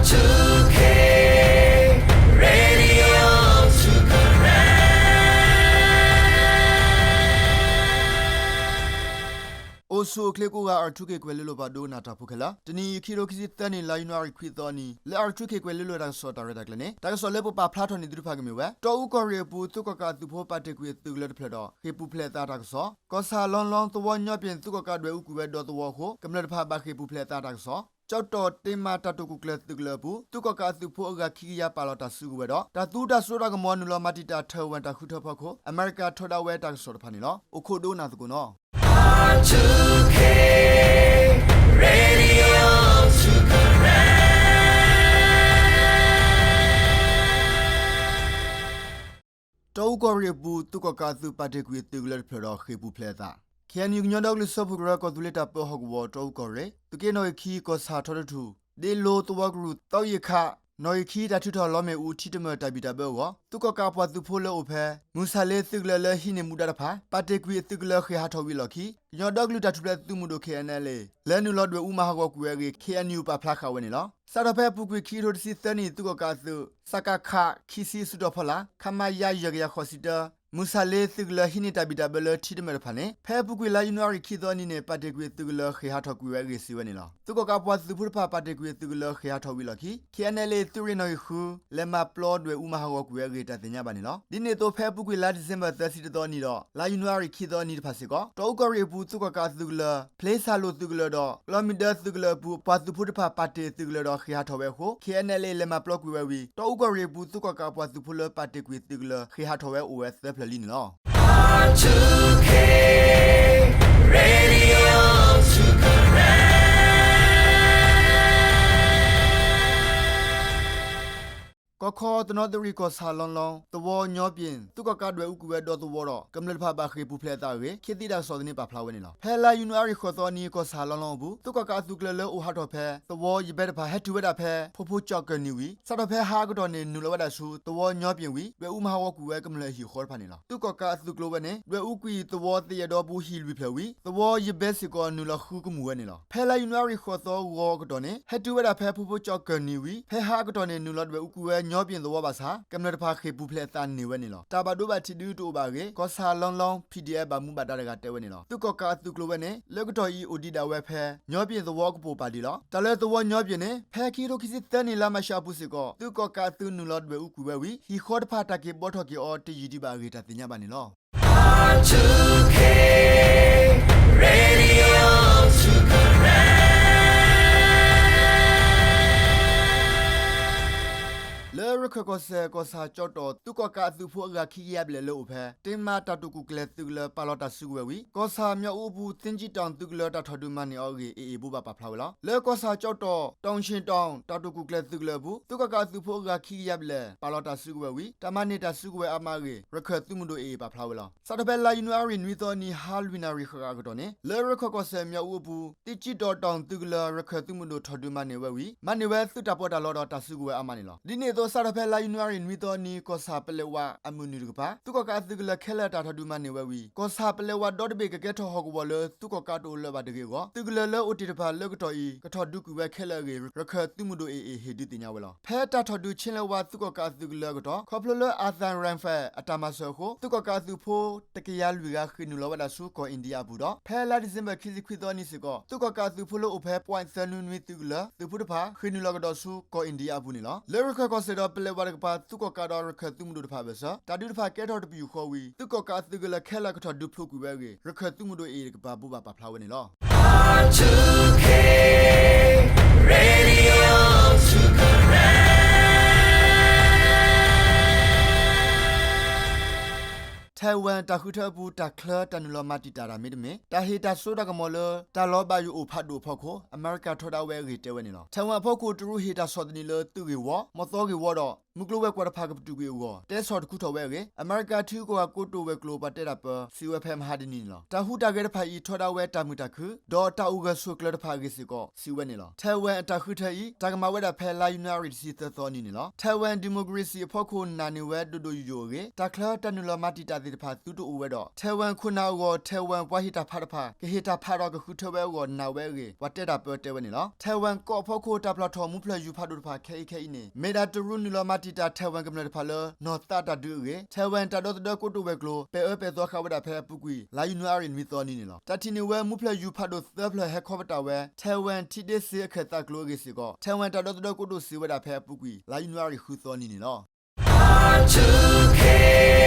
two K Radio two Karen အိၣ်ဆူၣ်အိၣ်ချ့ကိးဂၤ R two K ကွဲၤလ့လိၤပှၤဒိကနၣ်တၢ်ဖိခဲလၢာ်, တနံၤအံၤ ခံကထိခံဆံသၢနံၣ် လါယနူၤအါရံၤခွံသီအနံၤ လၢ R two K ကွဲၤလ့လိၤတၢ်ကစီၣ်တၢ်ရဲၣ်တၢ်ကျဲၤန့ၣ် တၢ်ကစီၣ်လၢပပာ်ဖျါထီၣ်န့ၢ်သုတဖၣ်ကမ့ၢ်ဝဲ တီအူကီၢ်ရ့ၣ်အပူၤ သုးကီၣ်ကးအသုးဖိပာ်တ့ၢ်ကွံာ်အသုးကလၢၤတဖျၢၣ်ဒီး ဃ့ၢ်ပူၤဖျဲးအသးတၢ်ကစီၣ်, ကီၢ်ဆၣ်လီလီ သဝီညီပ့ၣ် သုးကီၣ်ကးဒွဲၣ်အူကွံာ်ဝဲဒီသဝီအဃိ ကမျၢၢ်တဖၣ်ဘၣ်ဃ့ၢ်ပူၤဖျဲးအသးတၢ်ကစီၣ်, ကၠီၣ်တီၣ် တ့မးတၢ်တိာ်ကူၣ်ကျဲၤသုးကလၢၤအပူၤ သုးကီၣ်ကးအသုးဖိအဂၤခံကယၤပာ်လီၤတၢ်စုကဝဲၤဒီး တၢ်သူတၢ်စိတၢ်ကမီၤနုာ်လီၤမၤတံာ်တာ်ထၢဝဲတၢ်ဃုထၢဖီခိၣ် အမဲရကၤထီဒါဝဲတၢ်ကစီၣ်တဖၣ်န့ၣ်လီၤ. အိၣ်ခိးဒိကနၣ်သကိးနီၣ်. တီအူကီၢ်ရ့ၣ်အပူၤ သုးကီၣ်ကးအသုးပာ်တ့ၢ်ကွံာ်အသုးကလၢၤတဖျၢၣ်ဒီးဃ့ၢ်ပူၤဖျဲးအသး, KNU ကညီဒီကလုာ်စၢဖှိၣ်ကရၢ ကီၢ်သူလ့ၤတၢ်ပၢဟီၣ်ကဝီၤ တီအူကီၢ်ရ့ၣ် သုးက့နီၣ်ဂံၢ်ခံ ကီၢ်ဆၣ်ထီတထူၣ် ဒ့လိၤသဝီကရူၢ် သီယံာ်ခး နီၣ်ဂံၢ်ခံ တၢ်ထုးထီၣ်လီမ့ၣ်အူထံတမၢၢ်တၢ်ဘံၣ်တၢ်ဘၢအဂီၢ် သုးကီၣ်ကးအပှၤသုးဖိလၢအိၣ်ဖဲ မုၢ်ဆၣ်လ့သုးကလၢၤလၢဟံးန့ၢ်မူဒါတဖၣ် ပာ်တ့ၢ်ကွံာ်အသုးကလၢၤဃ့ၢ်ဟးထီၣ်ဝံၤအလီၢ်ခံ ကညီဒီကလုာ်တၢ်ထူၣ်ဖျဲးသုးမုၢ်ဒိၣ် KNLA လဲၤနုာ်လီၤဒွဲၣ်အူမၤဟးဂီၤကွံာ်ဝဲအဂ့ၢ် KNU ပာ်ဖျါဃာ်ဝဲန့ၣ်လီၤ. စးထီၣ်ဖဲအပူၤကွံာ်ခံကထိတဆံသၢနံၣ် သုးကီၣ်ကးအသုး စကခ ခံဆံ စုတီၤဖီလာ် ခမရ ယဲၢ်ကယၤဃိးဆံတၢ မုၢ်ဆၣ်လ့သုးကလၢၤဟံးန့ၢ်တၢ်ဘံၣ်တၢ်ဘၢလၢထံတမၢၢ်တဖၣ်န့ၣ် ဖဲအပူၤကွံာ်လါယနူၤအါရံၤခံသီအနံၤန့ၣ် ပာ်တ့ၢ်ကွံာ်အသုးကလၢၤဃ့ၢ်ဟးထီၣ်ကွံာ်ဝဲအဂ့ၢ်စံးဝဲန့ၣ်လီၤ. သုးကီၣ်ကးအပှၤသုးဖိတဖၣ်ပာ်တ့ၢ်ကွံာ်အသုးကလၢၤဃ့ၢ်ဟးထီၣ်ဝံၤအလီၢ်ခံ KNLA သုးရ့ၣ်နီၣ်ဂံၢ်ဃု လဲၤမၤပျီဒွဲၣ်အူမၤဟးဂီၤကွံာ်ဝဲအဂ့ၢ်တၢ်သ့ၣ်ညါဘၣ်န့ၣ်လီၤ. ဒ်န့ၣ်အသိးဖဲအပူၤကွံာ်လါဒံၣ်စ့ဘၢၣ်သၢဆံတသီအနံၤဒီး လါယနူၤအါရံၤခံသီအနံၤတဖၣ်စ့ၢ်ကီး တီအူကီၢ်ရ့ၣ်အပူၤသုးကီၣ်ကးအသုးကလၢၤ ဖျ့ဆၣ်လိၣ်သုးကလၢၤဒီး ကလီမုၢ်ဒၢသုးကလၢၤအပူၤ အပှၤသုးဖိတဖၣ်ပာ်တ့ၢ်သုးကလၢၤဒီးဃ့ၢ်ဟးထီၣ်ဝဲအဃိ KNLA လဲၤမၤပျီကွံာ်ဝဲဝံၤ တီအူကီၢ်ရ့ၣ်အပူၤ သုးကီၣ်ကးအပှၤသုးဖိလၢပာ်တ့ၢ်ကွံာ်သုးကလၢၤ ဃ့ၢ်ဟးထီၣ်ဝဲအိၣ်ဝဲသၢဖျၢၣ်လံန့ၣ်လီၤ. ကီၢ်ခီတနီသရံၣ် ကီၢ်ဆၣ်လီလီ သဝီညီပ့ၣ် သုးကီၣ်ကးဒွဲၣ်အူကွံာ်ဝဲဒီသဝီဒီး ကမျၢၢ်တဖၣ်ဘၣ်ဃ့ၢ်ပူၤဖျဲးအသးအဂ့ၢ် ခေတ်သစ်တၢ်ကစီၣ်သန့ပာ်ဖျါဝဲန့ၣ်လီၤ. ဖဲလါယနူၤအါရံၤဃိးသီအနံၤ ကီၢ်ဆၣ်လီလီအပူၤ သုးကီၣ်ကးအသုးကလၢၤလၢအိၣ်ဟးထီၣ်ဖဲ သဝီယဘဲတဖၣ် ဟဲတုၤဝဲဒၣ်ဖဲ ဖိဖိကၠီၣ်ကၢၢ်နံၣ်ဝံၤ စးထီၣ်ဖဲဟါအကတီၢ်န့ၣ် နုာ်လီၤဝဲဒၣ်ဆူ သဝီညီပ့ၣ်ဝံၤ ဒွဲၣ်အူမၤဟးဂီၤကွံာ်ဝဲကမျၢၢ်အဟံၣ်ဃီတဖၣ်န့ၣ်လီၤ. သုးကီၣ်ကးအသုးကျိၤဝဲန့ၣ် ဒွဲၣ်အူကွံာ်သဝီသယဲၣ်ဒီပူၤဟံၣ်လွံၢ်ဖျၢၣ်ဝံၤ သဝီယဘဲစ့ၢ်ကီးနုာ်လီၤဃုကမူၣ်ဝဲန့ၣ်လီၤ. ဖဲလါယနူၤအါရံၤဃိးသီဂီၤအကတီၢ်န့ၣ် ဟဲတုၤဝဲဒၣ်ဖဲဖိဖိကၠီၣ်ကၢၢ်နံၣ်ဝံၤ ဖဲဟါအကတီၢ်န့ၣ် နုာ်လီၤဒွဲၣ်အူကွံာ်ဝဲညီပ့ၣ်သဝီဘၣ်ဆၣ် ကမျၢၢ်တဖၣ်ဃ့ၢ်ပူၤဖျဲးအသးန့ၢ်ဝဲန့ၣ်လီၤ. တၢ်ဘၣ်ဒိဘၣ်ထံးဒုတအိၣ်ဘၣ်အဂ့ၢ် ကီၢ်ဆၣ်လီလီ PDF ဘၣ်မူဘၣ်ဒါတဂၤတဲဝဲန့ၣ်လီၤ. သုးကီၣ်ကးအသုးကျိၤဝဲန့ၣ် လၢကတီၢ်အံၤအိၣ်ဒံးဒၣ်ဝဲဖဲ ညီပ့ၣ်သဝီကပိာ်ပာ်ဒံးလီၤ. တၢ်လၢသဝီညီပ့ၣ်န့ၣ် ဖဲခံကထိခံဆံသၢနံၣ် လါမးရှးအပူၤစ့ၢ်ကီး သုးကီၣ်ကးအသုးနုာ်လီၤဒွဲၣ်အူကွံာ်ဝဲဝံၤ ဟံၣ်ဃီတဖၣ်တၢ်က့ၤဘှီထီၣ်က့ၤအီၤတယံာ်ဒံးဘၣ်အဂ့ၢ် တၢ်သ့ၣ်ညါဘၣ်န့ၣ်လီၤ. လၢရခၢၣ်ကီၢ်စဲၣ် ကီၢ်ဆၣ်ကၠီတီၣ် သုးကီၣ်ကးအသုးဖိအဂၤခံကယၤဘျဲၣ်လၢအိၣ်ဖဲ တ့မးတၢ်တိာ်ကူၣ်ကျဲၤသုးကလၢၤ ပာ်လီၤတၢ်စုကဝဲၤဝံၤ ကီၢ်ဆၣ်မၠၣ်အူအပူၤ သ့ကၠံတီၣ်သုးကလၢၤ တၢ်ထီၣ်ဒုးမၤန့ၢ်အီၤအဂ့ၢ် AA ဘိးဘၣ်ပာ်ဖျါဝဲလီၤ. လၢကီၢ်ဆၣ်ကၠီတီၣ် တီၣ်ဆ့ၣ်တီၣ် တၢ်တိာ်ကူၣ်ကျဲၤသုးကလၢၤအပူၤ သုးကီၣ်ကးအသုးဖိအဂၤခံကယၤဘျဲၣ် ပာ်လီၤတၢ်စုကဝဲၤဝံၤ တၢ်မၤန့ၢ်တၢ်စုကဝဲၤအါမးအဂ့ၢ် ရခၢၣ်သုးမုၢ်ဒိၣ် AA ပာ်ဖျါဝဲလီၤ. စးထီၣ်ဖဲလါယနူၤအါရံၤနွံသီအနံၤ ဟါလွံၢ်နၣ်ရံၣ်ဃၣ်ဃၣ်အကတီၢ်န့ၣ် လၢရခၢၣ်ကီၢ်စဲၣ်မၠၣ်အူအပူၤ သ့ကၠံတီၣ်တီၣ်သုးကလၢၤ ရခၢၣ်သုးမုၢ်ဒိၣ်ထီၣ်ဒုးမၤန့ၢ်ဝဲဝံၤ မၤန့ၢ်ဝဲသုးတၢ်ပီးတၢ်လီဒီးတၢ်စုကဝဲၤအါမးန့ၣ်လီၤ. ဒ်န့ၣ်အသိး စးထီၣ်ဖဲလါယနူၤအါရံၤနွံသီအနံၤ ကီၢ်ဆၣ်ပလဲၤဝးအမုၢ်နုာ်တကပၤ သုးကီၣ်ကးအသုးကလၢၤခဲလၢာ်တၢ်ထီၣ်ဒုးမၤန့ၢ်ဝဲဝံၤ ကီၢ်ဆၣ်ပလဲၤဝးဒီတဘ့ၣ်ကကဲထီၣ်ဟီၣ်ကဝီၤလၢ သုးကီၣ်ကးတအိၣ်လၢၤဘၣ်တဂ့ၤအဂီၢ် သုးကလၢၤလၢအိၣ်တ့ၢ်တဖၣ်လၢကတီၢ်အံၤ ကထီၣ်ဒုးကွံာ်ဝဲခဲလၢာ်အဂ့ၢ် ရခၢၣ်သုးမုၢ်ဒိၣ် AA ဟ့ၣ်ဒုးသ့ၣ်ညါဝဲလီၤ. ဖဲတၢ်ထီၣ်ဒုးဆ့လဲၤဝးသုးကီၣ်ကးအသုးကလၢၤအကတီၢ် ခီဖျိလၢ Arthur Rifle အတၢ်မၤစၢၤအဃိ သုးကီၣ်ကးအသုးဖိ တကယၤလွံၢ်ဂၤ ဃ့ၢ်နုာ်လီၤဝဲဒၣ်ဆူကီၢ်အ့ၣ်ဒံယါအပူၤဒီး ဖဲလါဒံၣ်စ့ဘၢၣ်ခံဆံခွံသီအနံၤစ့ၢ်ကီး သုးကီၣ်ကးအသုးဖိလၢအိၣ်ဖဲ point သၢနွံနွံ သုးကလၢၤ သုးဖိတဖၣ် ဃ့ၢ်နုာ်လီၤကဒီးဆူကီၢ်အ့ၣ်ဒံယါအပူၤန့ၣ်လီၤ. လၢရခၢၣ်ကီၢ်စဲၣ်ဒီးပလဲၤဝးတကပၤ သုးကီၣ်ကးဒီးရခၢၣ်သုးမုၢ်ဒိၣ်တဖၣ်အဘၢၣ်စၢၤ တၢ်ဒုးတဖၣ်ကဲထီၣ်တပယူာ်ဃီဝံၤ သုးကီၣ်ကးအသုးကလၢၤခဲလၢာ်ကထီၣ်ဒုးဖျိကွံာ်ဝဲအဂ့ၢ် ရခၢၣ်သုးမုၢ်ဒိၣ် AA တကပၤဘိးဘၣ်ပာ်ဖျါဝဲန့ၣ်လီၤ. ထဲၣ်ဝၣ်တၢ်ဃုထၢအပူၤ တၢ်ချၢတၢ်နုာ်လီၤမၤတံာ်တာ်တၢ်မ့တမ့ၢ် တၢ်ဟ့ၣ်တၢ်စိတၢ်ကမီၤလၢ တၢ်လီၤဘၣ်ယိၣ်အိၣ်ဖးဒိၣ်အဖီခိၣ် အမဲရကၤထီဒါဝဲအဂ့ၢ်တဲဝဲန့ၣ်လီၤ. ထဲၣ်ဝၣ်အဖီခိၣ် တရူးဟ့ၣ်တၢ်ဆီၣ်သနံးလၢသုးဂ့ၢ်ဝီ မီၢ်သီဂ့ၢ်ဝီဒီး မုၢ်ကျိၤဝဲၤကွာ်တဖၣ်ကပတုာ်ကွံာ်အဂီၢ် တဲဆီၣ်တခူထီၣ်ဝဲအဂ့ၢ် အမဲရကၤထံဂုၤကီၢ်ဂၤကိတိာ်ဝဲၤကျိၤပှၤတဲတၢ်ပၢ စံးဝဲဖဲမဟါတနံၤန့ၣ်လီၤ. တၢ်ဟူးတၢ်ဂဲၤတဖၣ်အံၤ ထီဒါဝဲတၢ်မုာ်တၢ်ခု ဒီးတၢ်အိၣ်ဂၢၢ်ဆိးကျၢၤတဖၣ်အဂ့ၢ်စ့ၢ်ကီး စံးဝဲန့ၣ်လီၤ. ထဲဝဲအတၢ်ဃုထၢအံၤ တၢ်ကမၤဝဲဒၣ်ဖဲလါယနူၤအါရံၤတဆံသၢသီနံၤန့ၣ်လီၤ. ထဲဝဲ democracy အဖီခိၣ်နာ်န့ၢ်ဝဲဒိၣ်ဒိၣ်ယိာ်ယိာ်အဂ့ၢ် တၢ်ချၢတၢ်နုာ်လီၤမၤတံာ်တာ်သ့ၣ်တဖၣ်သုတအိၣ်ဝဲဒီး ထဲဝဲခိၣ်နၢ်အဂီၢ် ထဲဝဲပှၤဟ့ၣ်တၢ်ဖးတဖၣ် ကဟ့ၣ်တၢ်ဖးဒီးကဃုထၢဝဲအဂီၢ်နာ်ဝဲအဂ့ၢ် ပှၤတဲတၢ်ပၢတဲဝဲန့ၣ်လီၤ. ထဲဝဲကီၢ်အဖီခိၣ် တၢ်ပျၢ်ထီၣ်မူဖျၢၣ်ယူၤဖးဒိၣ်တဖၣ်ခဲအံၤခဲအံၤန့ၣ် မ့ၢ်ဒၣ်တရူးနုာ်လီၤမၤတံာ်တာ်ထဲဝဲကမျၢၢ်တဖၣ်လၢ နီၢ်သးတၢ်ဒုးအဂ့ၢ် ထဲဝဲတၢ်ဒီသဒၢကိတိာ်ဝဲၤကျိၤ ပဲာ်အၢပဲာ်သီဃာ်ဝဲဒၣ်ဖဲအပူၤကွံာ် လါယနူၤအါရံၤနွံသီနံၤန့ၣ်လီၤ. တၢ်ထံၣ်န့ၢ်ဝဲမူဖျၢၣ်ယူၤဖးဒိၣ်သၢဖျၢၣ်ဟဲခီပတာ်ဝဲ ထဲဝဲထံဒ့စ့အခၢၣ်သးကျိၤအဂ့ၢ်စ့ၢ်ကီး ထဲဝဲတၢ်ဒီသဒၢကိတိာ်စံးဝဲဒၣ်ဖဲအပူၤကွံာ် လါယနူၤအါရံၤဃုသီနံၤန့ၣ်လီၤ.